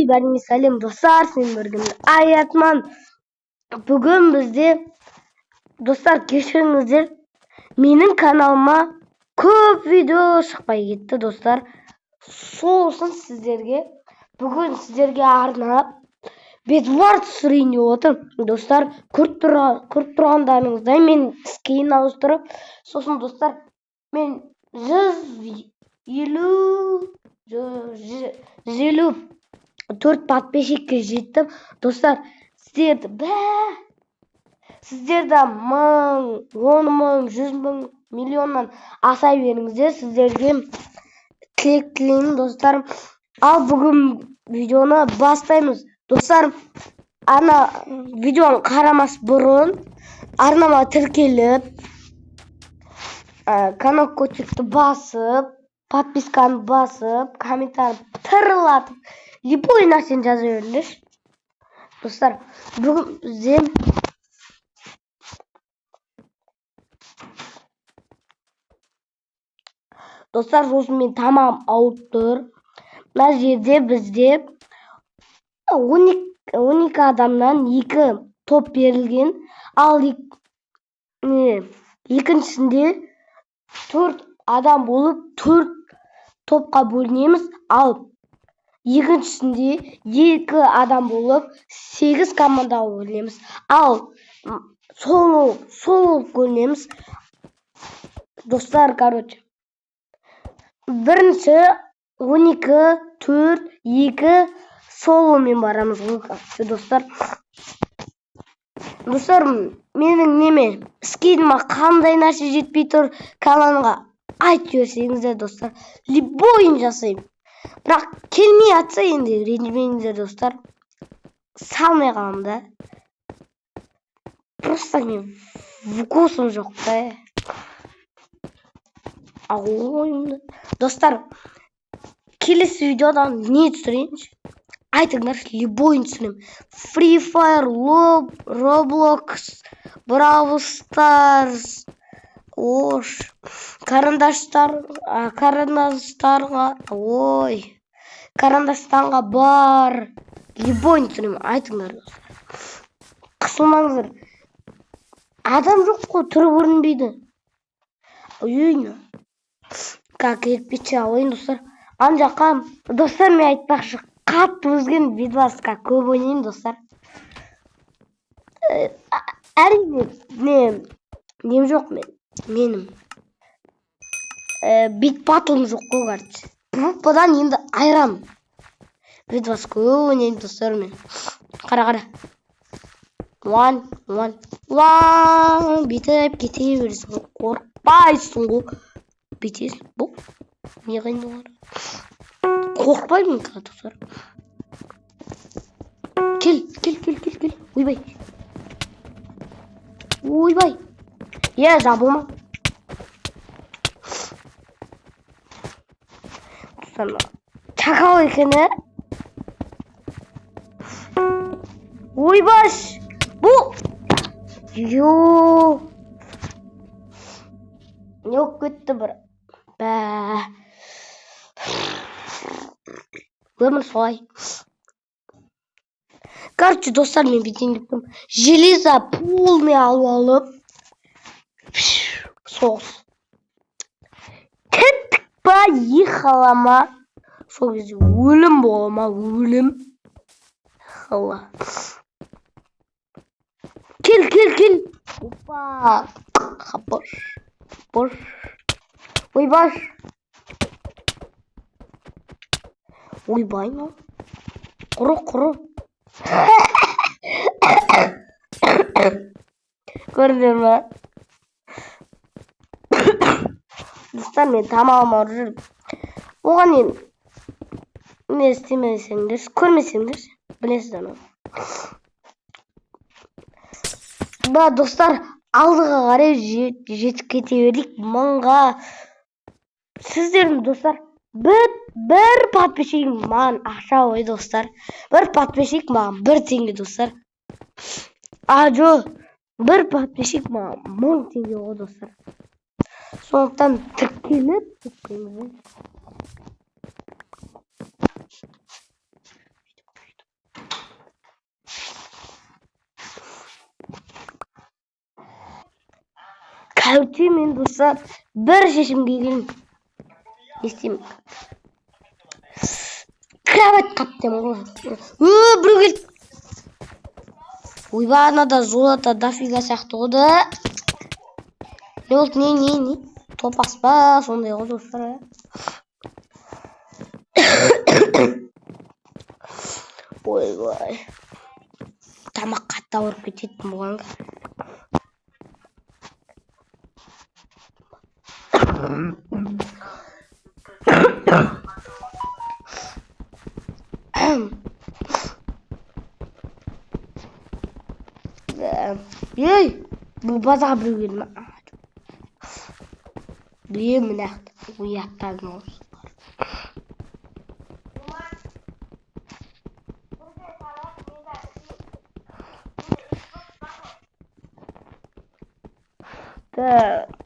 Бәріңе сәлем, достар! Сен бірге Аятман. Бүгін бізде, достар, кешіріңіздер, менің каналыма көп видео шықпай кетті, достар. Сол үшін сіздерге бүгін, сіздерге арнап бедвар түсірейін деп отырмын, достар. Көріп тұрғандарыңыздай, мен скин ауыстырып, сосын, достар, мен 154 подписчикке жеттім, достар. Сіздерді сіздерді 1000, 10 000, 100 000, миллионнан аса беріңіздер, сіздерге тілек тілеймін, достар. Ал бүгін видеоны бастаймыз, достар. Ана видеоны қарамас бұрын арнама тіркеліп, колокольчикті басып, подписканы басып, комментарий тырылатып, любой нәрсені жаза беріңдерші, достар. Бүгін бізде, достар, сосын мен тамағым ауырып тұр. Мына жерде бізде 12 адамнан екі топ берілген, ал не, екіншісінде төрт адам болып, төрт топқа бөлінеміз, ал екіншісінде екі адам болып, сегіз командаға бөлінеміз, ал соло соло бөлінеміз, достар. Короче, бірінші 12, төрт, екі соломен барамыз ғой, короче, достар. Достар, менің неме, скиніме қандай нәрсе жетпей тұр каналға, айтып жіберсеңіздер, достар, любойын жасаймын. Бірақ келмей жатса, енді ренжімеңіздер, достар, салмай қаламын да. Просто мен вкусым жоқ та. Достар, келесі видеодан не түсірейінші, айтыңдаршы, любойын түсіремін: Free Fire, Roblox, Brawl Stars, ош, карандаштар, карандаштарға, ой, карандаштанға бар, любойын түсіремін, айтыңдар, достар, қысылмаңыздар. Адам жоқ қой, түрі көрінбейді. Ой, как кирпич алайын, достар, ана жаққа. Достар, мен айтпақшы, қатты өзген бедварсқа көп ойнаймын, достар. Әрине, не нем жоқ, мен менің бит батылым жоқ қой, короче, группадан енді айырамын. Бедварс көп ойнаймын, достар, мен. Қара, қара, one, one, one, бүйтіп кете бересің ғой, қорықпайсың ғой, бүйтесің. Бұл не қиындығы бар? Қорықпаймын, достар. Кел, кел, кел, кел, кел. Ойбай, ойбай, е, жабылма. Достар, шакал екен, ә. Ойбаш, бұл ё, не болып кетті бір? Бә, өмір солай. Короче, достар, мен бүйтейін деп тұрмын: железо полный алып алып, соғыс кеттік па, ехала ма? Сол кезде өлім бола ма, өлім? Хала, кел, кел, кел. Опа, бош, бош, ойбаш, ойбай, мынау құры, құры. Көрдіңдер ма, достар? Мен тамағым ауырып жүр, оған енді не істемесеңдерші, көрмесеңдерші, білесіздер ма? Ба, достар, алдыға қарай жетіп кете берейік мыңға. Сіздердің, достар, бір подписчигім маған ақша ғой, достар. Бір подписчик маған 1 теңге, достар. А, жоқ, бір подписчик маған 1000 теңге ғой, достар. Сондықтан тіркеліп кетпеңіздер. Короче, мен, достар, бір шешімге келдім. Не істеймін? Кровать қаптаймын ғой. Ö, біреу келді. Ойбай, анада золото дофига сияқты ғой да. Не болды, не, не, не? Топас па, сондай ғой, достар, ә? Ойбай. Тамақ қатты ауырып кететін болған. Ей, бұл базаға біреу келді ма? Білемін, мына ұяттадым ғой.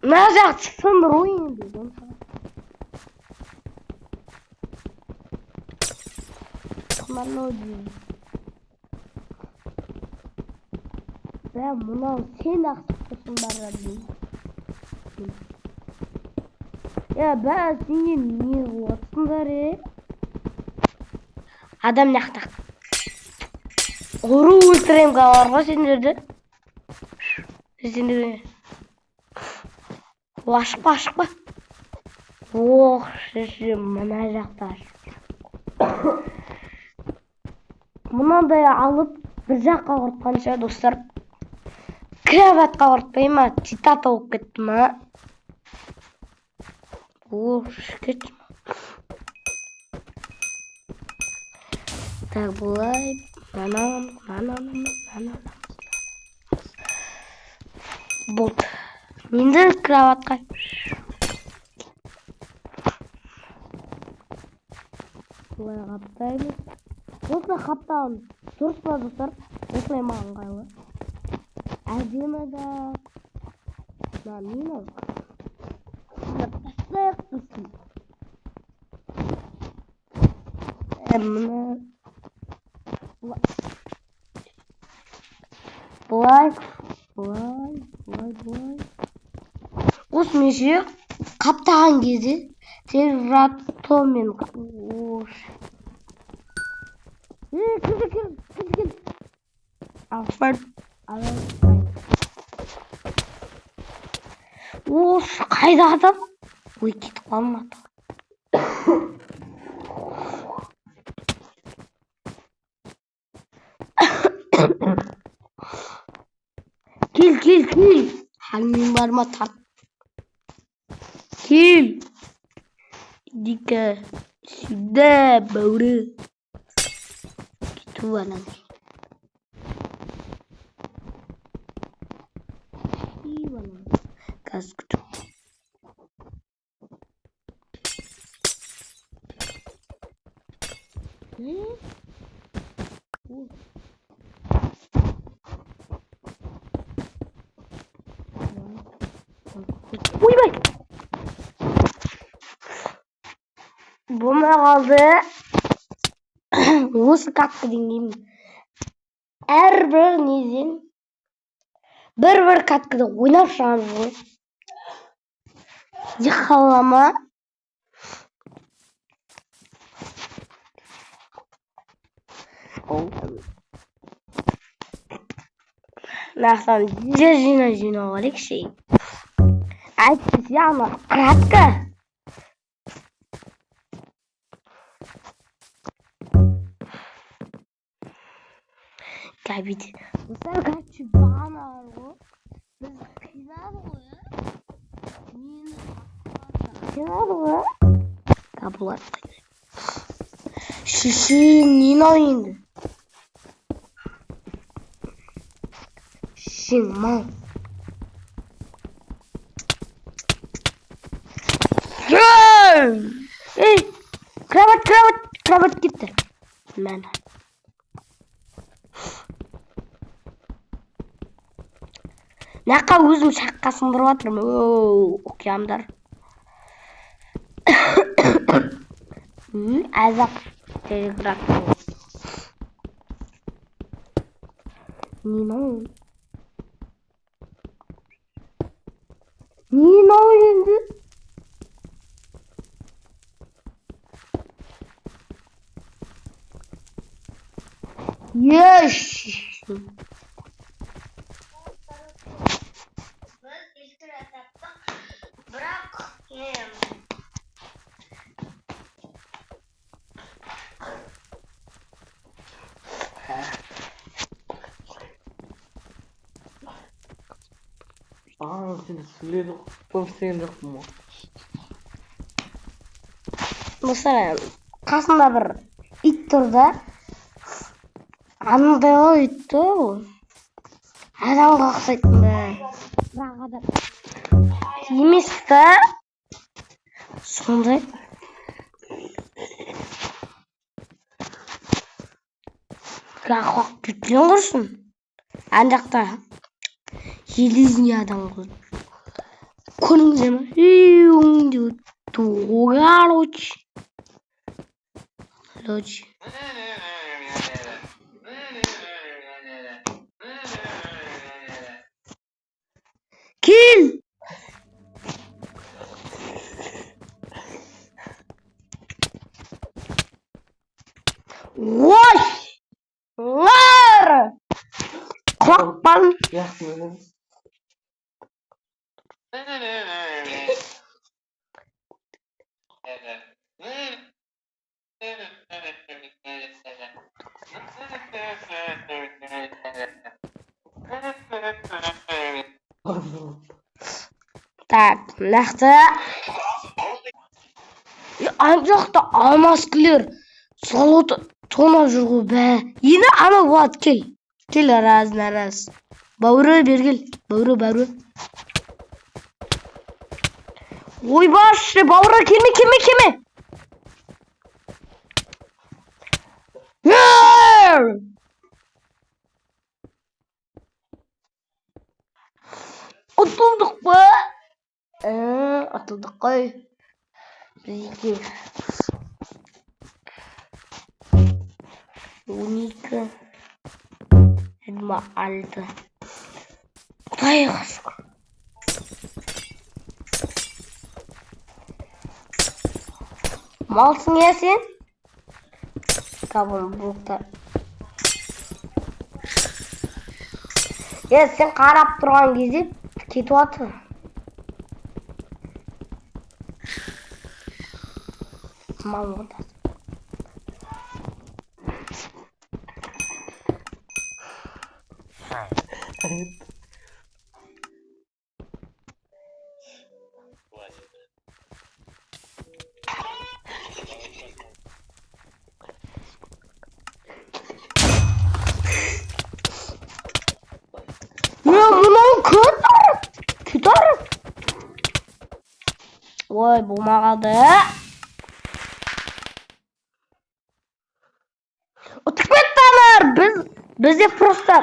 Мына жақты сындыру енді. Технология. Бә, мынау сен ақ тұрсың бара. Е, бә, сендер не қылып жатсыңдар, е? Адам мына жақта. Ұру өлтіремін бар ғой сендерді. Сендер. Ашықпа, ашықпа. Ох, шеше, мына жақта ашық. Мынандай алып бір жаққа құртқанша, достар, кроватқа құртпай ма, цитата болып кетті ма? Ох, кетті. Так, былай, мынаны аламыз, мынаны аламыз, мынаны аламыз. Болды. Енді кроватқа. Былай қаптаймыз. Осылай қаптаған дұрыс па, достар? Осылай маған ыңғайлы. Әдемі да. Мына не мынау? Тастайық құрсын. Мына былай, былай, былай, былай. Осымен ше қаптаған кезде терратомен. Ош. Е, кірді, кірді, кірді, кірді. Алфард. Ош, қайда адам? Ой, кетіп қалдым аты. Кел, кел, кел. Халің бар ма, тарт. Кел. Иди-ка сюда, бауыры. Кету анан. Қазір күту. Не? О. Ойбай! Болмай қалды. Осы каткадан кейін әрбір неден бір-бір каткада ойнап шығамыз ғой. Дихалама. Мынақтан жер жинай жинау керек ше. Әйтпесе ана кратко. Кәбит. Достар, короче, бағана бар ғой. Біз қинады ғой, ә? Мені қинады ғой. Қабылат қинайды. Шеше, не мынау енді? Шешең мал. Ей, кровать, кровать, кровать кетті. Мәні. Мына өзім шаққа сындырып жатырмын. Оу, океандар. Азақ телеграф. Не мынау? Еш. Біз ешкіні таптық, бірақ не А, сен сөйледі ғой, істеген жоқпын ғой. Достар, қасында бір ит тұр да. Андай ғой ит та ол. Адамға ұқсайтын ба? Бірақ адам емес та. Сондай. Бірақ кеткен құрсын. Ана жақта железный адам ғой. Көрдіңіздер ме? Иу деп короче. Короче. Кел! Ой! Лар! Қорықпан. Жақсы мен. Так, нақты. Ана жақта алмаскілер золото тонап жүр ғой бә. Енді ана болады, кел. Кел, раз на раз. Бауыры бері кел. Бауыры, бауыры. Ойбашы, бауыры келме, келме, келме. Ер! Ұтылдық па? Ұтылдық қой. Біз екеу. 12, 26. Құдайға шүкір. Малсың иә сен? Кабын блоктар. Е, сен қарап тұрған кезде кетіп жатыр. Мал ғой. Е, мынау кетір. Кетір. Ой, болмай қалды. Ұтып кетті аналар. Бізде просто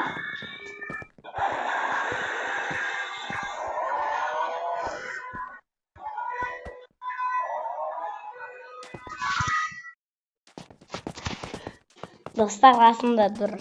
достар қасында тұр.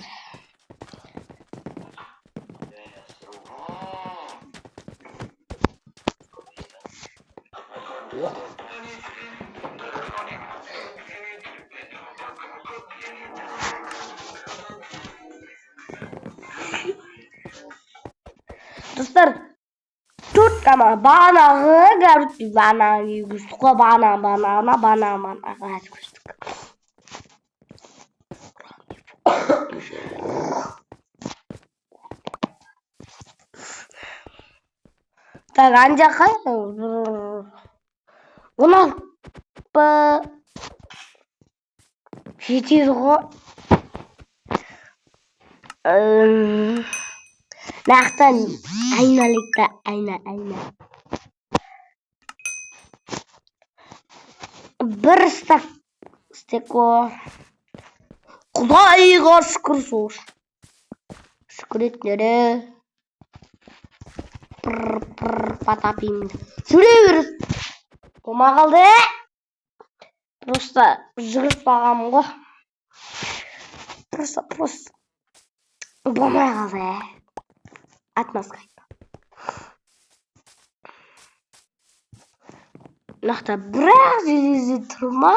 Достар, төрт команда бағанағы, короче, бағанағы көштік қой, бағана, бағанағына, бағана, бағанағы көштік. Так, ана жаққа 16 жетеді ғой. Нақты айналайық та, айна, айна. Бір стак стекло. Құдайға шүкір сол. Шүкір етіңдер. Пыр, пыр, потапим. Жүре беріс. Болмай қалды. Просто жүгіріп қалғанмын ғой. Просто, просто. Болмай қалды. Отмазка. Нақты бірақ железі тұр ма?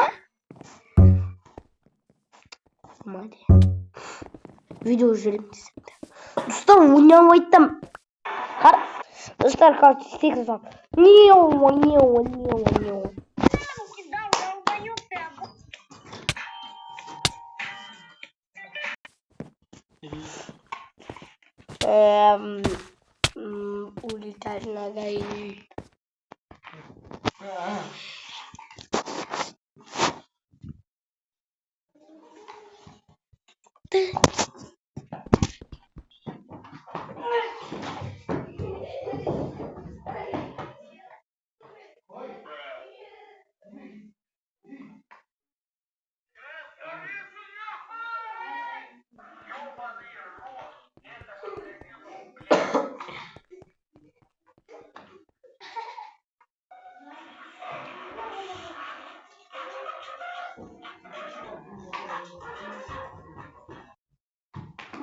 Болмайды. Видео жіберемін десем де. Достар, ойнамайтын. Қар. Достар, короче, сегіз он. Нео, нео, нео, нео. Кидал, долбоёб ты, Улетать надо и.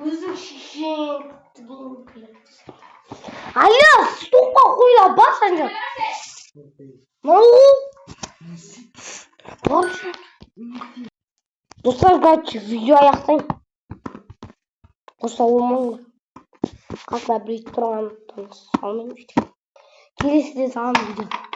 Өзің шешең. Алло, столға қойла, бас ана. Ну, баршы. Достар, короче, видео аяқтайын. Қоса алмаймын. Қасына біреу тұрғандықтан салмаймын видео. Келесіде саламын видео.